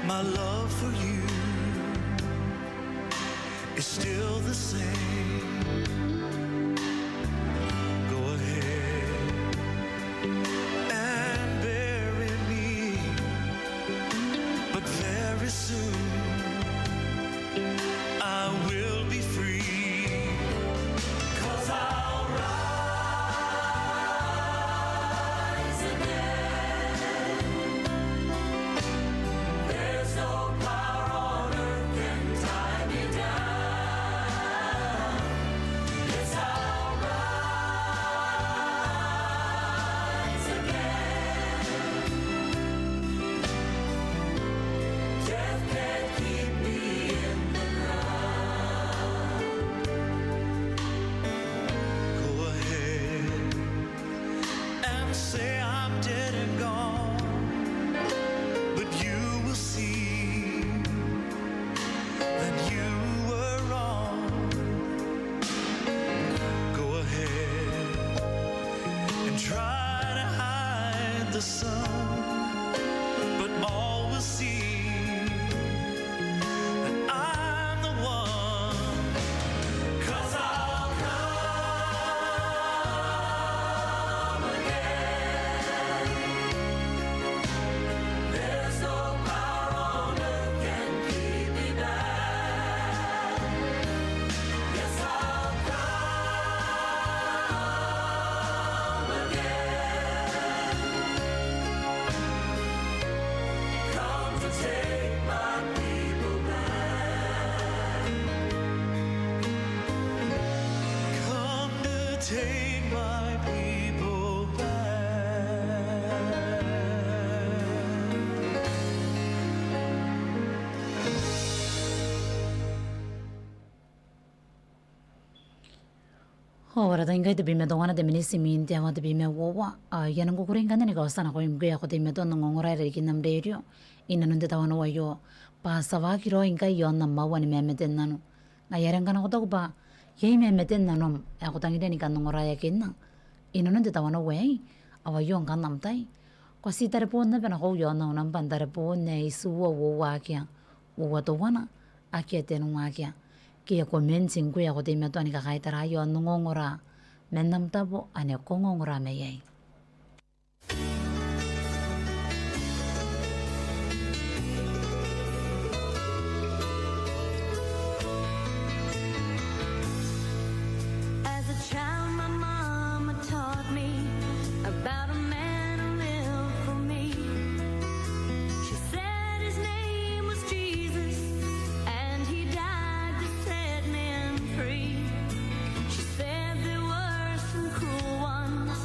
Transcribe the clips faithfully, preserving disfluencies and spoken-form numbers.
My love for you is still the same. Go ahead and bury me, but very soon I will be free. 'Cause I'll rise again. There's no power on earth can tie me down. Yes, I'll rise again. Death can't keep me in the ground. Go ahead and say I'm dead and gone, but you will see that you were wrong. Go ahead and try to hide the sun, but all will see that I'm the one. 'Cause I'll come again. There's no power on earth can keep me back. Yes, I'll come again. Come to take my people back. Come to take my people back. Ao ara tai ngkai tebwi ma teuana te miniti imwin te aoa tebwi ma uoua. Ao I a nang kukurei ngkanne ni kaotia nakoim ngkoe ae ko teimatoa n ongongora i rarikin am rerio inanon te tawanou aio, bwa ti a waaki raoi ngkai i aon am aua ni mamate n nano. Ngaia are ngkana ko taku bwa iai mamate n nanom ae ko tangiria ni kan ongoraeakinna inanon te tawanou aei, ao aio ngkanne am tai. Ko a tii tarebon naba nakoiu i aon au nambwa n tarebon ae itiua uoua akea, uoua teuana akea tenua akea. Ke e a comment ngkoe ae ko teimatoa ni kakaitara i aon ongongora man am tabo ane ko ongongora mai iai. As a child, my mama taught me about a man who lived for me. She said his name was Jesus, and he died to set men free. She said there were some cruel ones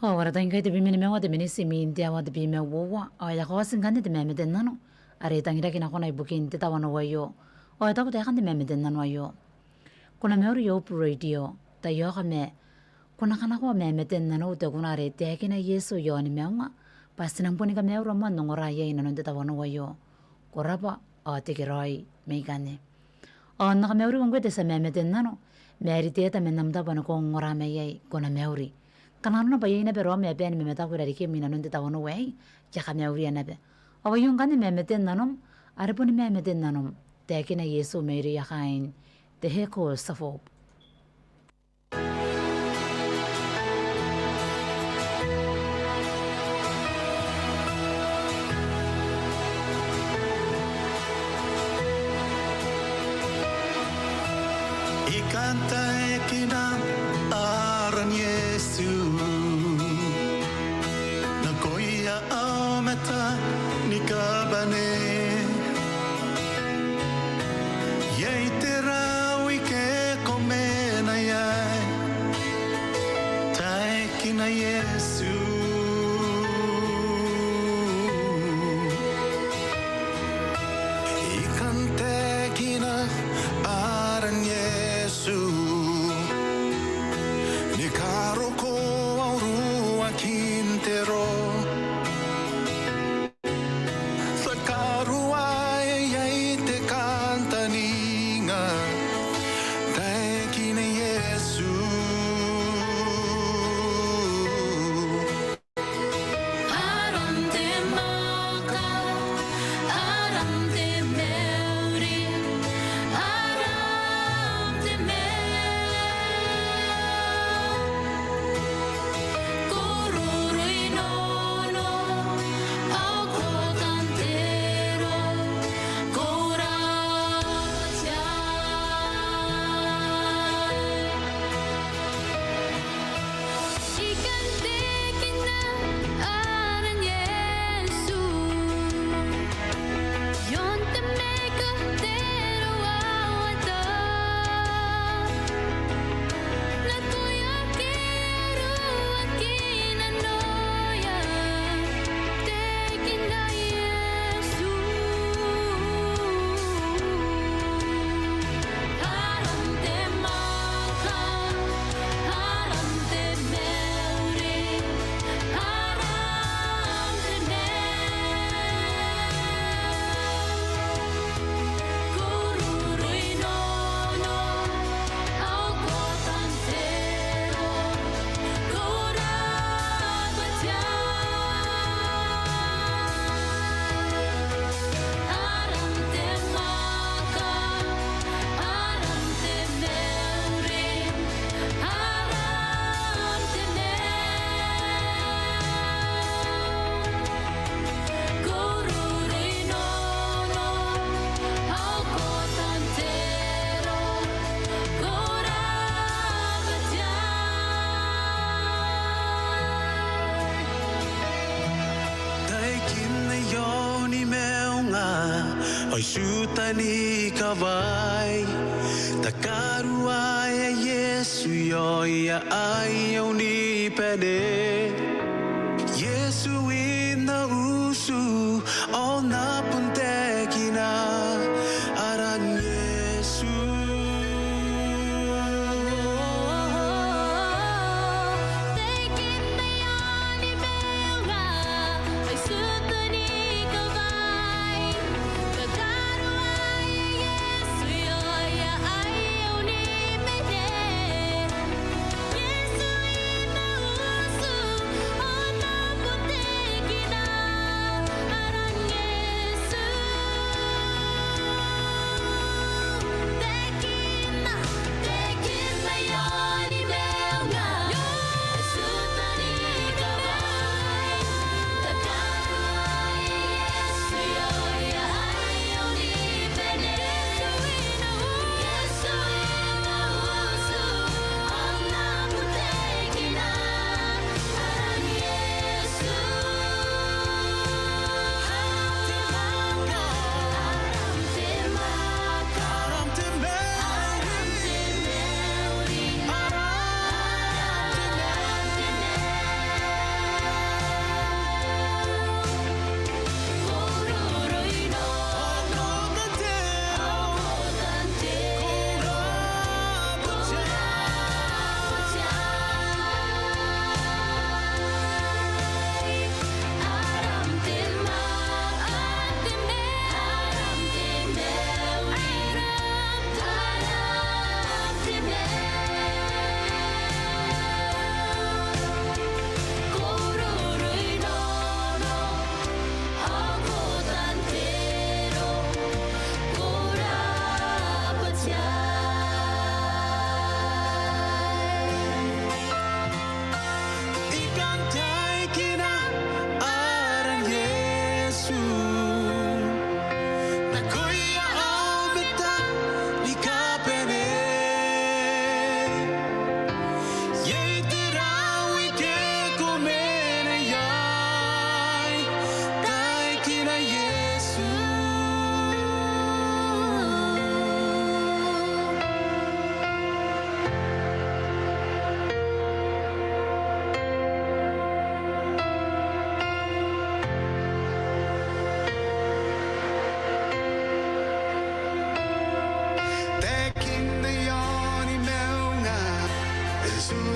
Ao ara tai ngkai te bwi ma nimaua te miniti imwin te aoa te bwi ma uoua, ao e a kaoti ngkanne te mamate n nano are e tangiraki nakona ibukin te tawanou aio. Ao e taku taekan te mamate n nano aio: Ko na mauri Hope Radio. Taiaoka ma ko na kanakoa mamate n nanou, te kuna are taekina Iesu i aoni maunga, bwa ti nang boni kamaura moa n ongora iai inanon te tawanou aio. Ko rabwa ao tekeraoi mai ikanne. Ao N na kamauriko ngkoe te tia mamate n nano, Mary Teeta man am tabo ane ko ongora mai iai, ko na mauri. Ngkana nanona bwa iai naba raom ae a bae ni mamataku i rarikim inanon te tawanou aei, I a kamauria naba. Ao aio ngkanne mamate n nanom, are boni mamate n nanom, taekina Iesu mairouia kaain te Echoes of Hope. I kan taekina aran Iesu nakoia aomata ni kabane. Iai te rawi ke ko mena iai, taekina Iesu. I kan taekina aran Iesu ni karokoa uruakin te roo. Takaruaea iai te kantaninga, taekina Iesu. Aran te mwaaka, aran te mauri, aran te maiu. Ko ruru i nanou, ao ko tangira, ko rabwa te Atua. I kan taekina aran Iesu i aon te maeka n te roawata. Nakoia ake a ruaki nanoia, taekina Iesu. Aran te mwaaka, aran te mauri, aran te maiu. Ko ruru i nanou, ao ko tangira, ko rabwa te Atua. Aran te mwaaka, aran te mauri, aran te maiu. Ko ruru i nanou, ao ko tangira, ko rabwa te Atua. Taekina i aoni maunga, ao I tiuta ni kawai. Takaruaea Iesu i aoia aio ni bane. Iesu i na utu, ao N na bon taekina aran Iesu. Taekina i aoni maunga, ao I tiuta ni kawai. Takaruaea Iesu i aoia aio ni bane. Iesu i na utu, ao N na bon taekina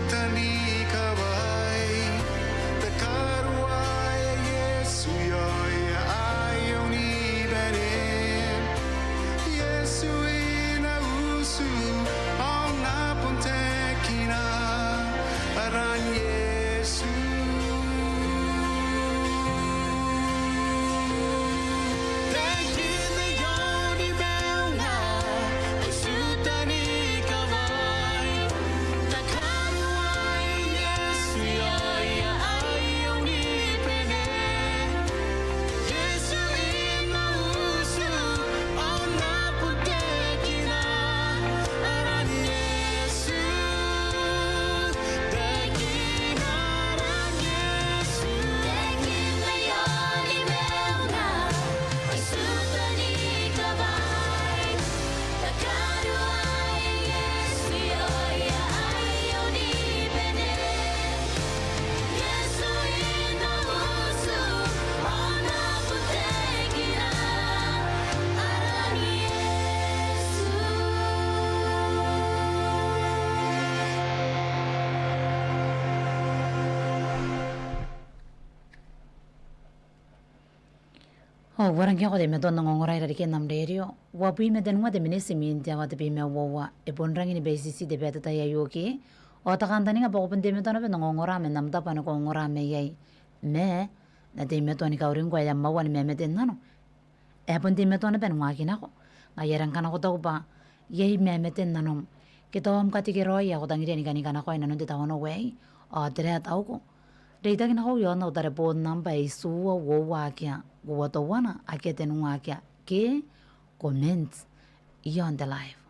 Tani kawai, te karuaea Iesu ioia aio ni bane. Iesu ina utu, ao N na bon taekina aran Iesu. Taekina iaon te maunga, Iesu tani kawai. Ao uarang kiako te metoa n ongongora irarikin am rerio. Uabwi ma tenua te miniti imwin te aoa tebwi ma uoua. E bon rangi ni baitiiti te bwai n te tai aio ke. Ao ti kantaninga bwa ko bon teimatoa naba n ongongora man am tabo ane ko ongora mai iai. Ma, n na teimatoa ni kauringko ae am aua ni mamate n nano. E bon teimatoa naba ni waaki nako. Ngaia are ngkana ko taku bwa iai mamate n nanom, ke tao am katikiraoi ae ko tangiria ni kani kanakoa i nanon te tawanou aei, ao tera ae tauko? Reitaki nako iaon au tareboon nambwa ae itiua uoua akea, uoua teuana akea tenua akea, ke comment iaon te live.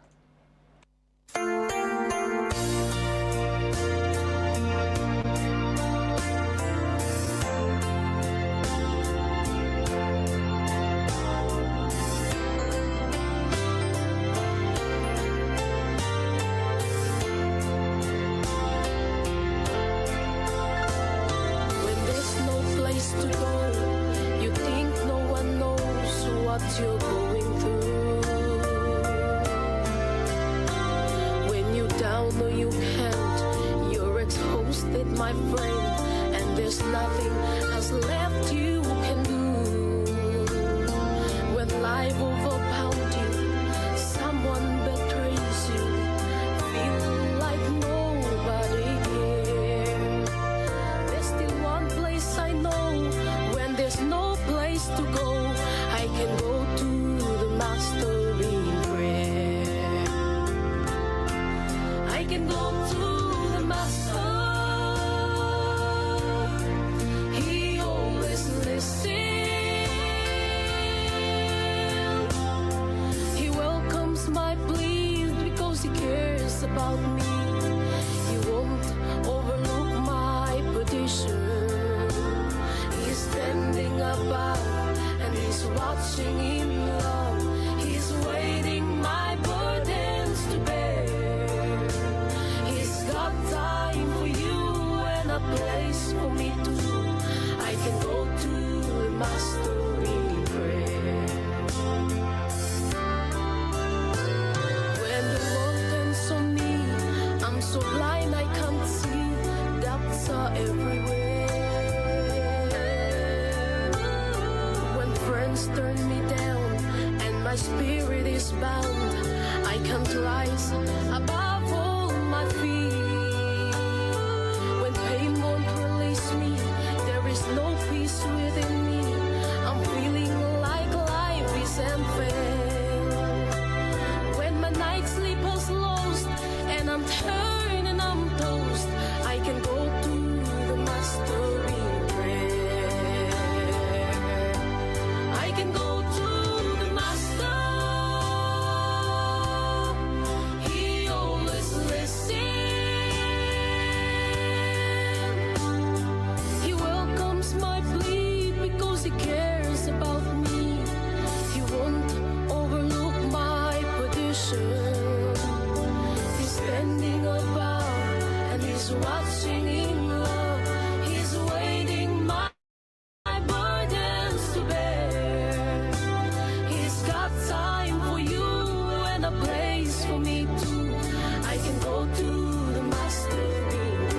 When there's no place to go, you think no one knows what you're going through. When you're down or you can't, you're exhausted, my friend, and there's nothing else left you can do. When life overwhelmed you, someone betrays you, feel like nobody cares. There's still one place I know. When there's no place to go, I can go to the Master in prayer. I can go to the Master. He always listens. He welcomes my pleas because he cares about me. He won't overlook my petition. He's standing above and he's watching in love. He's waiting my burdens to bear. He's got time for you and a place for me too. I can go to the Master in prayer. When the world turns on me, I'm so blind I can't see. Doubts are everywhere. When friends turn me down and my spirit is bound, I can't rise above all my fears. When pain won't release me, there is no peace within me. I'm feeling like life is unfair. When my night's sleep is lost and I'm tired and I'm toast, I can go to the Master in prayer. I can go to the Master. He always listens. He welcomes my plea because he cares about me. He won't overlook my petition. He's standing above and he's watching in love. He's waiting my burdens to bear. He's got time for you and a place for me too. I can go to the Master in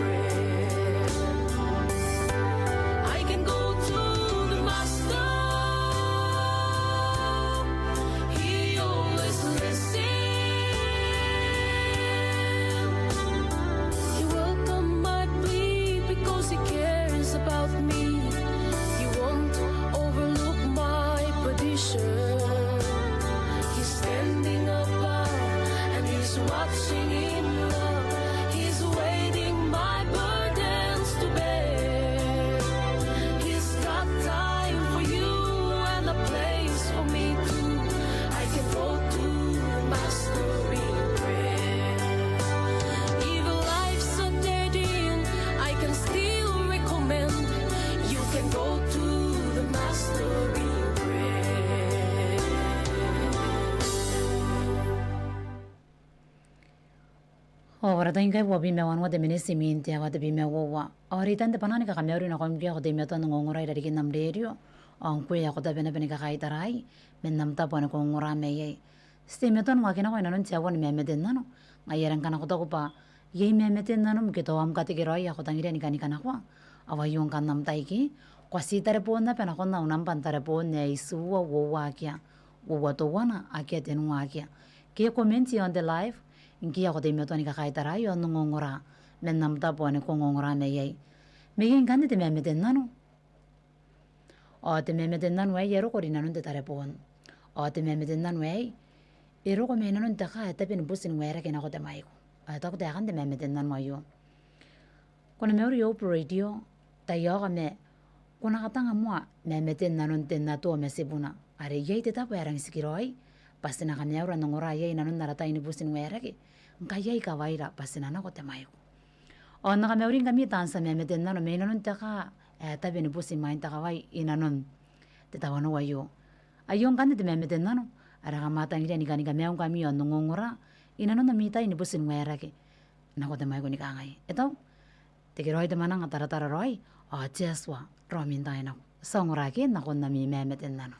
Ko rabwa ngkai, uabwi ma wanua te miniti imwin te aoa tebwi ma uoua. Ao reitan te bwanaa ni kakamauri nakoim ngkoe ae ko teimatoa n ongongora i rarikin am rerio. Ao ngkoe ae ko tabe naba ni kakaitaraai man am tabo ane ko ongora maiai. Ti teimatoa n waaki nako i nanon te aoa ni mamate n nano. Ngaia are ngkana ko taku bwa iai mamate n nanom ke tao am katekeraoi ae ko tangiria ni kani kanakoa, ao aio ngkanne am tai ke ko a tii tarebon naba nakon au nambwa n tarebon ae itiua uoua akea, uoua teuana akea tenua akea. Ke comment on the live, ngke ae ko teimatoa ni kakaitaraai ao n ongongora man am tabo ane ko ongongora maiai. Ma iai ngkanne te mamate n nano. Ao te mamate n nano aei e roko rinanon te tarebon. Ao te mamate n nano aei e roko mai nanon te kaa ae tabe ni buti n waerake nako te mwaiko. Ao e taku taekan te mamate n nano aio: Ko na mauri Hope Radio, taiaoka ma ko na katanga moa mamate n nanon Ten Atoa ma tibuna. Are iai te tabo ae rangi n tikiraoi bwa ti na kamaura n ongora iai i nanon ara tai ni buti n waerake, ngkai iai kawaira bwa ti na nako te mwaiko. Ao N na kamauri ngkami taan tia mamate n nano mai nanon te kaa ae tabe ni buti imwain te kawai i nanon te tawanou aio. Aio ngkanne te mamate n nano are kam a tangiria ni kani kamaiu ngkami ao n ongongora i nanon ami tai ni buti n waerake nako te mwaiko ni kangai: E tau, tekeraoi te mwananga, taratara raoi, ao te Atua raom n taai nako. Ti a ongora ke nakon ami mamate n nano.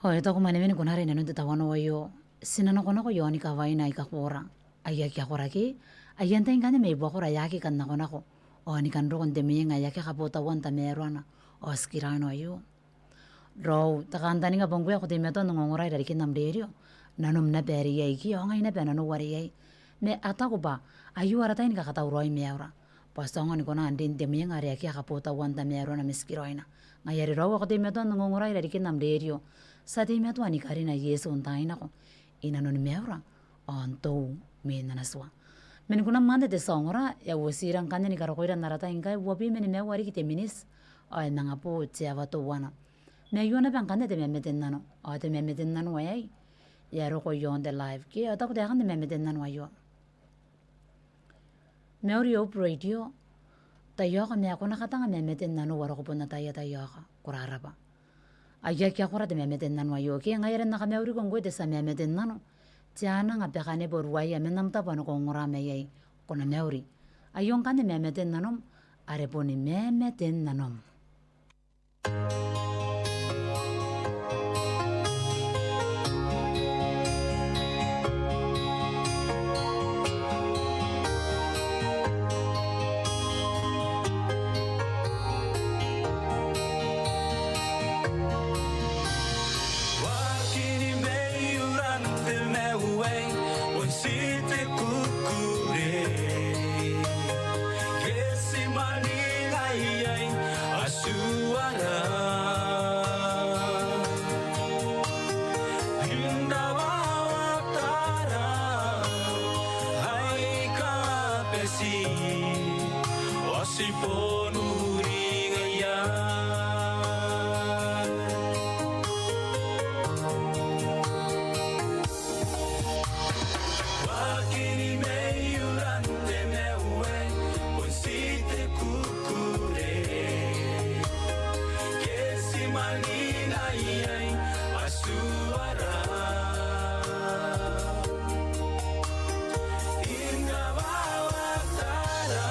Ao e taku manewen ni kunara inanon te tauana aio, ti na nakonako iaon kawaina aika korakora, aia kiakoraki, aia n tai ngkanne mai buakora ae aki kan nakonako, ao ni kan roko n te mwenga ae akea kabotauan tamaroana ao tikiraoina aio. Raou, te kantaninga bwa ngkoe ae ko teimatoa n ongongora i rarikin am rerio, nanom naba are iai ke ao ngai naba nanou are iai. Ma a taku bwa aio ara tai ni kakatauraoi maiura, bwa ti aonga ni kona n rin n te mwenga are akea kabotauan tamaroana ma tikiraoina. Ngaia are raou ae ko teimatoa n ongongora i rarikin am rerio, ti a teimatoa ni karina Iesu n taai nako inanoni maiura ao n tou mwin ana tua. Man kunam anne te tia ongora, e a uotira ngkanne ni karokoira n ara tai ngkai uabwi ma nimaua riki te miniti ao e manga bo te aoa teuana. Ma aio naba ngkanne te mamate n nano, ao te mamate n nano aei e a roko iaon te live ke ao taku taekan te mamate n nano aio. Mauri Hope Radio, taiaoka ma ko na katanga mamate n nanou, ao ko bon ataia taiaoka, ko rarabwa. Aia kiakora te mamate n nano aio ke ngaia are N na kamauriko ngkoe te tia mamate n nano, te ananga bakane boruaia man am tabo ane ko ongora mai iai, ko na mauri. Aio ngkanne mamate n nanom, are boni mamate n nanom. Waakini maiura n te maiu aei, bon ti te kukurei. Ke ti maninga iai atuara. N rawawatara aika bati, ao ti bon uringaia. Waakini maiura n te maiu aei, bon ti te kukurei. Ke ti maninga iai atuara. N rawawatara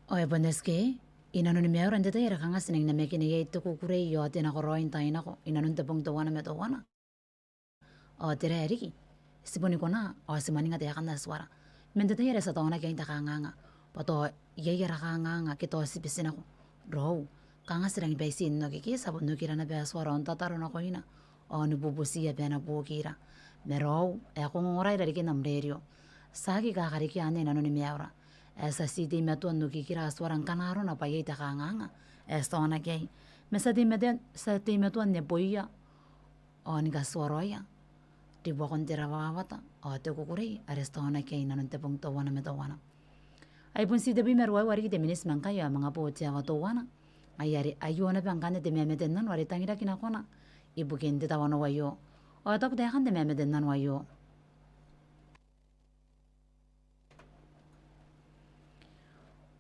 Ao e bon S K, i nanoni maiura n te tai are kanga ti nang namakina iai te kukurei ao te nakoraoi n taai nako, i nanon te bong teuana ma teuana. Ao tera ae riki? Ti boni kona ao ti mwaninga taekan Atuara. Man te tai are ti a taonaki iai n te kanganga, bwa tao iai ara kanganga ke tao ti bitinako. Raou, kanga ti rangi ni baitii n oki ke ti a bon okira naba Atuara n tataro nakoina ao ni bubutiia bwa e na buokira. Ma raou, ae ko ongongora i rarikin am rerio, ti aki kakarekea anne i nanoni maiura. Ae ti a tii teimatoa n okikira Atuara ngkana arona bwa iai te kanganga ae ti taonaki iai. Ma ti a teimatoa, ti a teimatoa n neboia ao ni katituaraoia ribuakon te rawawata ao te kukurei are ti taonaki iai i nanon te bong teuana ma teuana. Ai bon tii tebwi ma ruaiwa riki te miniti ma ngkai ao e manga bo te aoa teuana. Ngaia are aio naba ngkanne te mamate n nano are tangiraki nakona ibukin te tawanou aio. Ao e taku taekan te mamate n nano aio: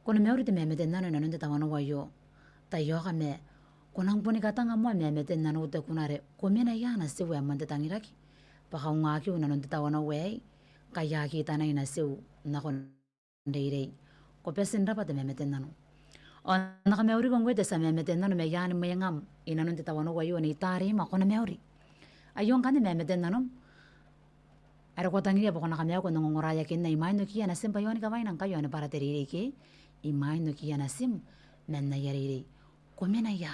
Ko na mauri te mamate n nano i nanon te tawanou aio. Taiaoka ma ko nang boni katanga moa mamate n nanou, te kunare, Ko mena ia natiu ae moan te tangiraki. Bwa kaungakiu i nanon te tawanou aei, kai aki tanai natiu nakon reirei. Ko bati n rabwa te mamate n nano. Ao N na kamauriko ngkoe te tia mamate n nano mai aan mwengam i nanon te tawanou aio Nei Tarima, ko na mauri. Aio ngkanne mamate n nanom are ko a tangiria bwa ko na kamaiuko n ongongoraeakinna imwain okiia natim bwa e aoni kawaina ngkai e aoni bwara te reirei ke imwain okiia natim man aia reirei. Ko mena ia.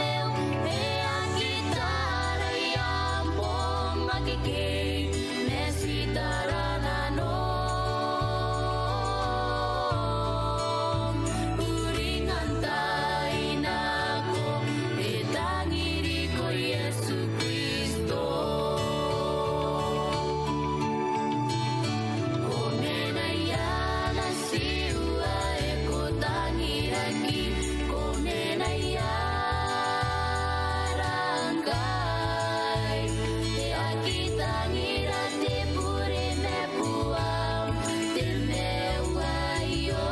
E aki tarai am bong akekei ma ti tara nanom. Uringan tai nako, e tangiriko Iesu Kristo. Ko mena i ana tiua e ko tangiraki, ko mena i ara ngkai. E aki tangira te bure ma buam te maiu aio.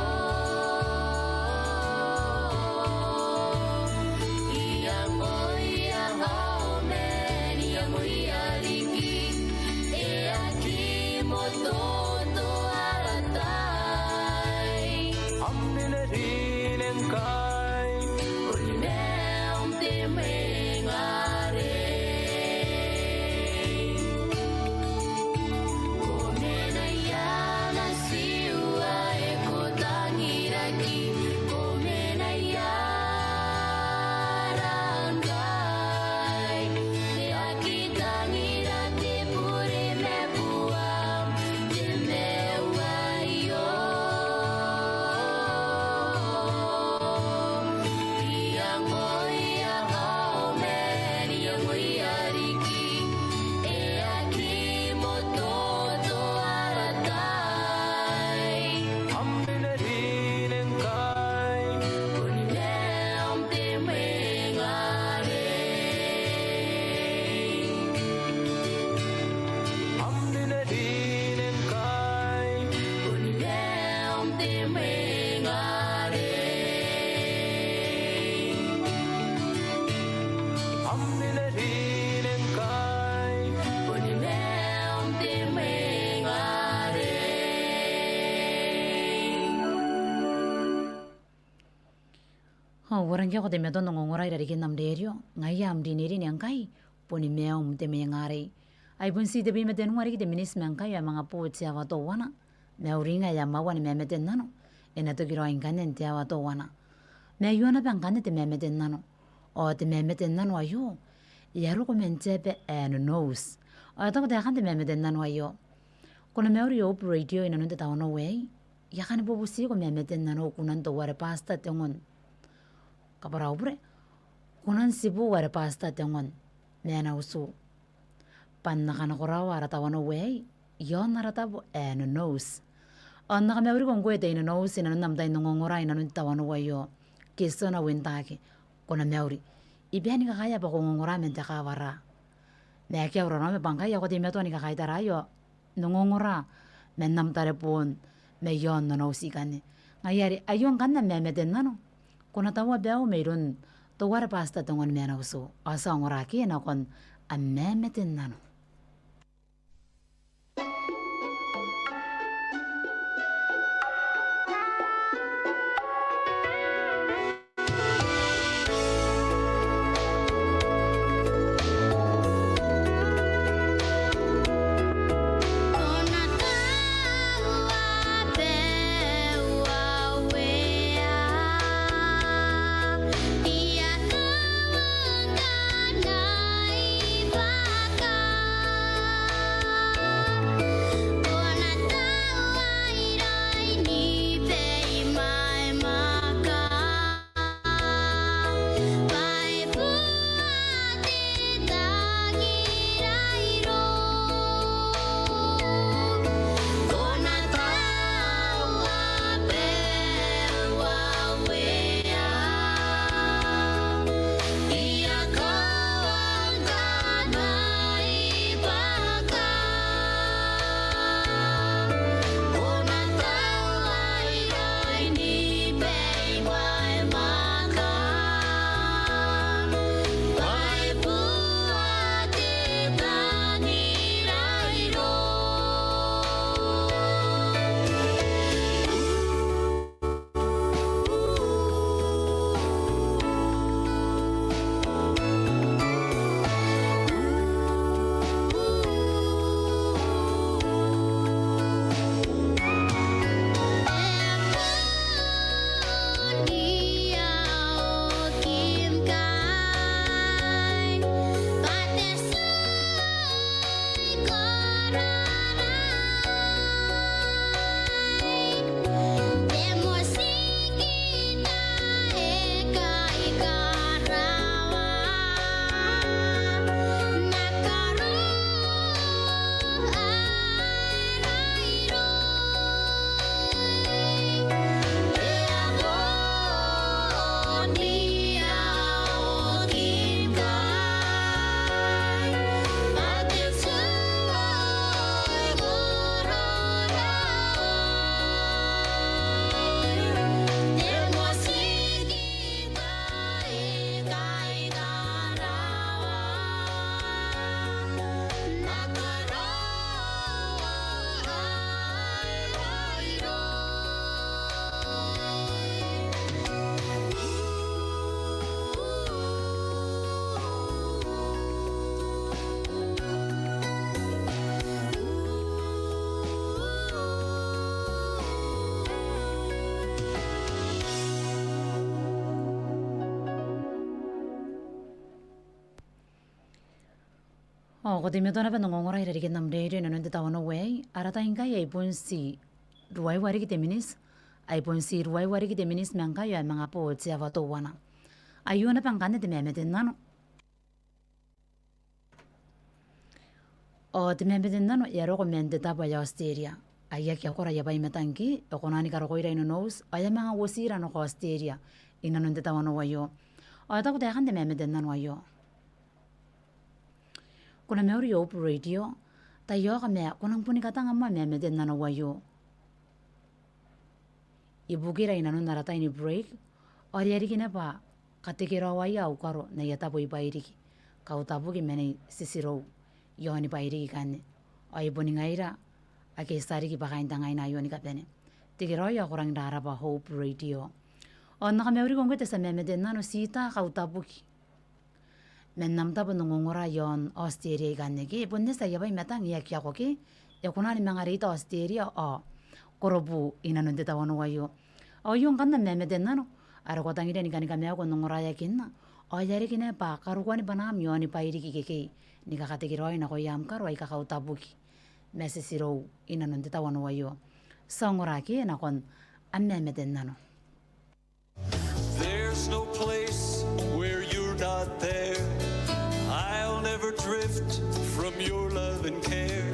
Iangoia aomeni, iangoia riki, e aki mototo ara tai. Am bene rine ngkai. Boni maium te mwengare. Ko mena i ana tiua e ko tangiraki, ko mena i ara ngkai. E aki tangira te bure ma buam te maiu aio. Iangoia aomeni, iangoia riki, e aki mototo ara tai. Am bene rine ngkai. Boni maium te mwengare. Am bene rine ngkai. Boni maium te mwengare. Am bene rine ngkai. Boni maium te mwengare. Ao ko a rangi n aki teimatoa n ongongora i rarikin am rerio, ngaia am rinerine ngkai, boni maium te mwengare. Ai bon ti tebwi ma tenua riki te miniti ma ngkai ao e manga bo te aoa teuana. Mauringa ae a maua ni mamate n nano, e na toki raoi ngkanne n te aoa teuana. Ma aio naba ngkanne te mamate n nano. Ao te mamate n nano aio, e a roko man te aba ae Nonouti. Ao e taku taekan te mamate n nano aio: Ko na mauri Hope Radio i nanon te tawanou aei. I a kani bubutiko mamate n nanou kunan teuare Pastor Tengon. Kabwara au bure, kunan tibuu are Pastor Tengon ma ana utu, bwa N na kanakoraoa ara tawanou aei i aon ara tabo ae Nonouti. Ao N na kamauriko ngkoe te I-Nonouti i nanon am tai n ongongora i nanon te tawanou aio. Ke ti na wintaki, ko na mauri. I bia ni kakaea bwa ko ongongora man te kawara. Ma akea au raraoma bwa ngkai ko teimatoa ni kakaitara aio n ongongora man am tareboon mai aon Nonouti ikanne. Ngaia are aio ngkanne am mamate n nano. Ko na taua baiu mairoun teuare Pastor Tengon ma ana utu, ao ti a ongora akea nakon am mamate n nano. Ao ko teimatoa naba n ongongora irarikin am rerio inanon te tawanou aei, ara tai ngkai ai bon ti ruaiwa riki te miniti, ai bon ti ruaiwa riki te miniti ma ngkai ao e manga bo te aoa teuana. Aio naba ngkanne te mamate n nano. Ao te mamate n nano e a roko man te tabo ae Aotiteria. Ai aki akora aia bwai ma tangke, e kona ni karokoira i Nonouti, ao e a manga uotira nako Aotiteria inanon te tawanou aio. Ao e taku taekan te mamate n nano aio: Ko na mauri Hope Radio, tai aoka ma ko nang boni katanga moa mamate n nano aio ibukira inanon ara tai ni break, ao e a riki naba katekeraoaia au karo n aia tabo i Bairiki, Kautabuki ma Nei Titirou, iaoni Bairiki ikanne. Ao ai boni ngaira ake ti a riki bwa kaain tengaina aio ni kabane. Tekeraoi ao ko rangi n rarabwa Hope Radio. Ao N na kamauriko ngkoe te tia mamate n nano Tita Kautabuki man am tabo n ongongora iaon Aotiteria ikanne ke, e bon eti aia bwai ma tang e aki ako ke, e kona ni manga reita Aotiteria ao Korobu inanon te tawanou aio. Ao aio ngkanne am mamate n nano, are ko tangiria ni kani kamaiu ko n ongoraeakinna, ao e a riki naba karokoan bwanaam iaoni Bairiki ikekei, ni kakatekeraoi nakoia am karo aika Kautabuki ma Titirou inanon te tawanou aio. Ti a ongora ke nakon am mamate n nano. There's no place where you're not there. I'll never drift from your love and care.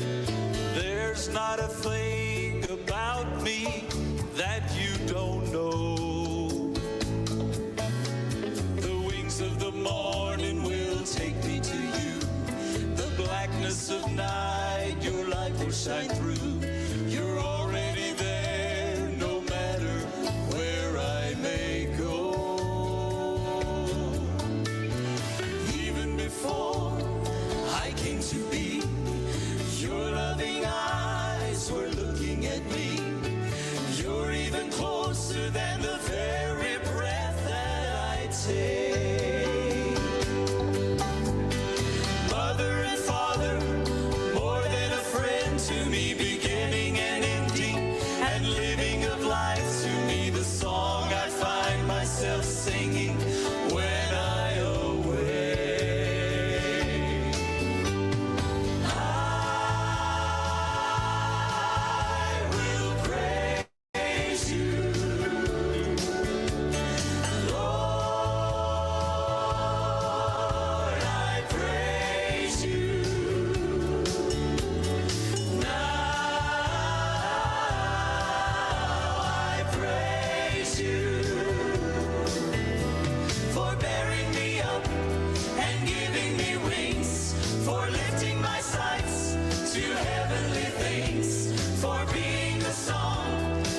There's not a thing about me that you don't know. The wings of the morning will take me to you. The blackness of night, your light will shine through. You're already there, no matter where I may go. Even before I came to be, your loving eyes were looking at me. You're even closer than the very breath that I take. Mother and father, more than a friend to me, beginning and ending, and living of life to me, the song I find myself singing when I awake. I will praise you, Lord, I praise you. Now I praise you for bearing me up and giving me wings, for lifting my sights to heavenly things, for being the song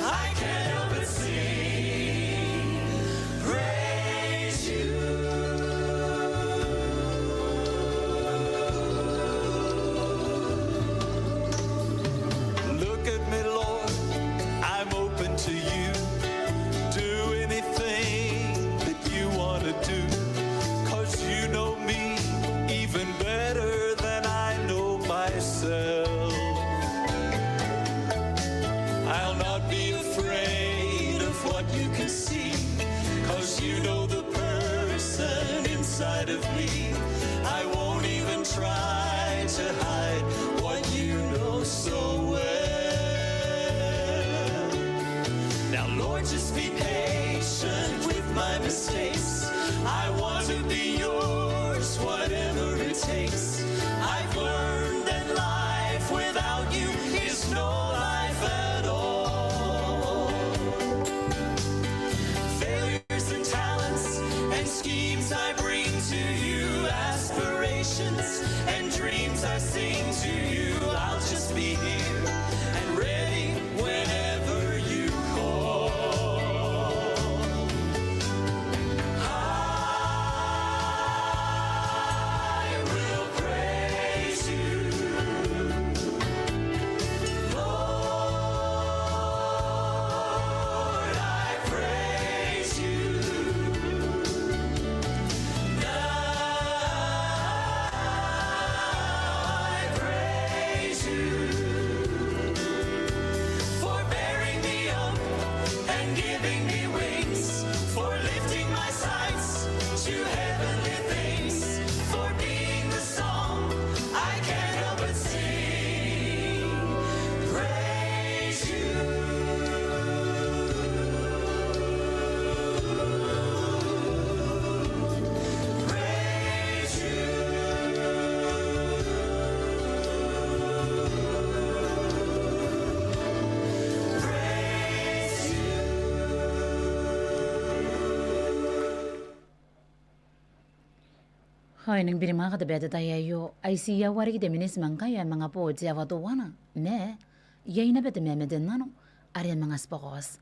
I can't help but sing. Praise you. Look at me, Lord, I'm open to you. Do anything that you want to do, 'cause you know me even better than I know myself. I'll not be afraid of what you can see, 'cause you know the person inside of me. I won't even try to hide what you know so well. Now, Lord, just be patient with my mistakes. I want to be yours, whatever it takes. I've learned that life without you is no life at all. Failures and talents and schemes I bring to you, aspirations and dreams I sing to you. I'll just be here and ready whenever you call. I will pray. Ao e nang birimwaaka te bwai n te tai aio, ai tii aua riki te miniti ma ngkai ae manga bo te aoa teuana, ma iai naba te mamate n nano are e manga tibwa kaoti.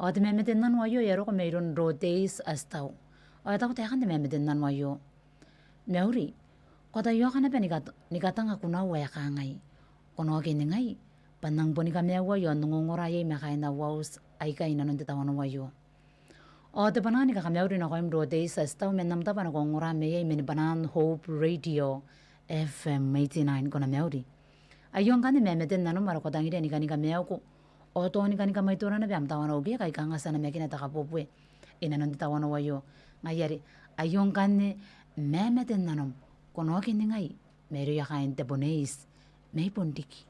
Ao te mamate n nano aio e a roko mairoun Rhodeis Atitau. Ao e taku taekan te mamate n nano aio: Mauri, ko a taiaoka naba ni kat-, ni katanga kunau ae kangai: Ko na oki ningai, bwa N nang boni kamaiu i aon ongongora iai ma kaain au auti aikai inanon te tawanou aio. Ao te bwanaa ni kakamauri nakoim Rhodeis Atitau man am tabo ane ko ongora mai iai man bwanaan Hope Radio F M eighty-nine, ko na mauri. Aio ngkanne mamate n nanom are ko tangiria ni kani kamaiuko, ao tao ni kani kamaitora naba am tawanou ke kai kanga ti a namakina te kabuebue inanon te tawanou aio. Ngaia are aio ngkanne mamate n nanom, ko na oki ningai, mairouia kaain te Bonnete mai Bonriki.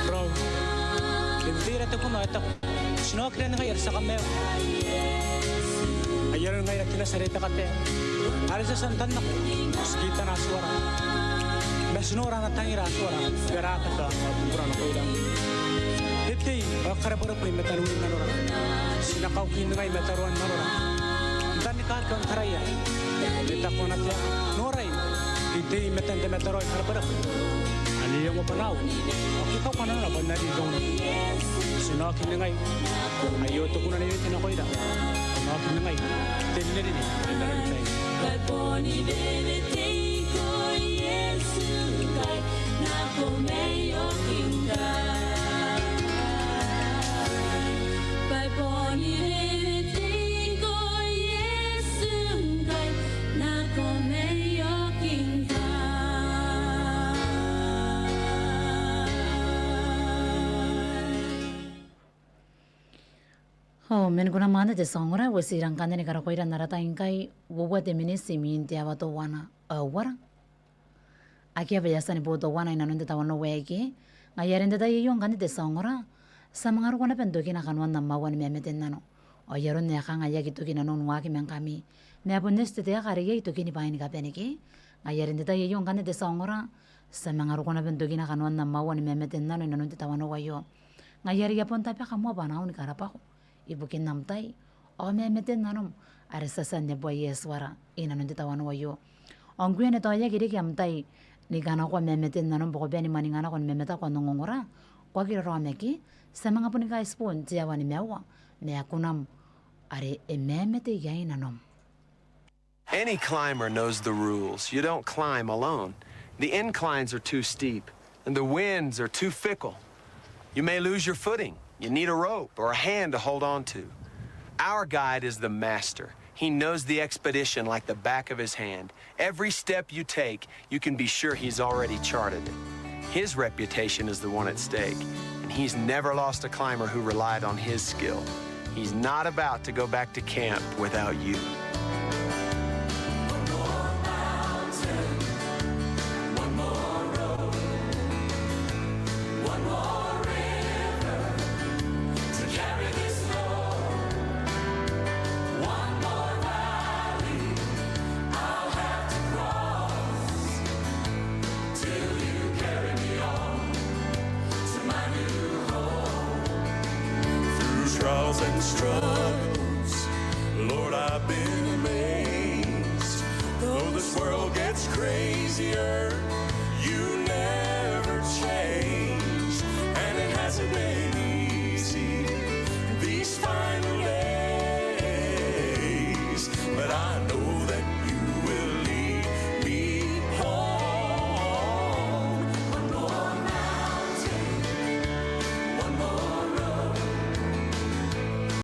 Rau, e tera te kuna e taku ti na oki ningai are ti a kamaiu? Ai aron ngaira kina ti a reitaki te are ti a tia n tannako, ti kitana Atuara. Ma ti nora ana tangira Atuara, bwa e raka te bubura nakoira. E tei, ao e karebwerebwe i mataniwin nanora. Ti na kauki ningai mataroan nanora. N tangi Kaakan taraia. E taku ana taeka, norai, I tei i matan te mataraoi karabwarabwa. Ao e ongo bwa N na ua. Ao ke I kauka nanona bwa N na ri irouna. Ti na oki n ningai. Aio te kuna ae I wewete nakoira. Ti na oki n ningai. Te rinerine. N na ri irouna. Ao man kunam anne te tia ongora, ao ti rang kanne ni karakoira n ara tai ngkai, uoua te miniti imwin te aoa teuana. Ao ara akea bwa e a tia ni bo teuana inanon te tawanou aei. Ngaia are n te tai aio ngkanne te tia ongora, ti a manga roko naba n tokina kanoan am aua ni mamate n nano. Ao ai aron ae kanga e aki toki nanou n waaki ma ngkami, ma e bon eti te taeka are iai tokini bwaai ni kabane ke. Ngaia are n te tai aio ngkanne te tia ongora, ti a manga roko naba n tokina kanoan am aua ni mamate n nano inanon te tawanou aio. Ngaia are I a bon tabeka moa bwanaau ni karabwako ibukin am tai ao mamate n nanom are ti a tia n neboa Iesu ara inanon te tawanou aio. Ao ngkoe ane tao e aki reke am tai ni kanakoa mamate n nanom bwa ko bane ni mwaninga nako ni mamataku n ongongora, ko aki raraoma ke, ti a manga boni kaitibo n te aoa nimaua ma kunam are e mamate iai nanom. Any climber knows the rules. You don't climb alone. The inclines are too steep, and the winds are too fickle. You may lose your footing. You need a rope or a hand to hold on to. Our guide is the master. He knows the expedition like the back of his hand. Every step you take, you can be sure he's already charted it. His reputation is the one at stake, and he's never lost a climber who relied on his skill. He's not about to go back to camp without you. One more mountain, one more road, one more river to carry this load. One more valley I'll have to cross till you carry me on to my new home. Through trials and struggles, Lord, I've been amazed. Though this world gets crazier, you never change. And it hasn't been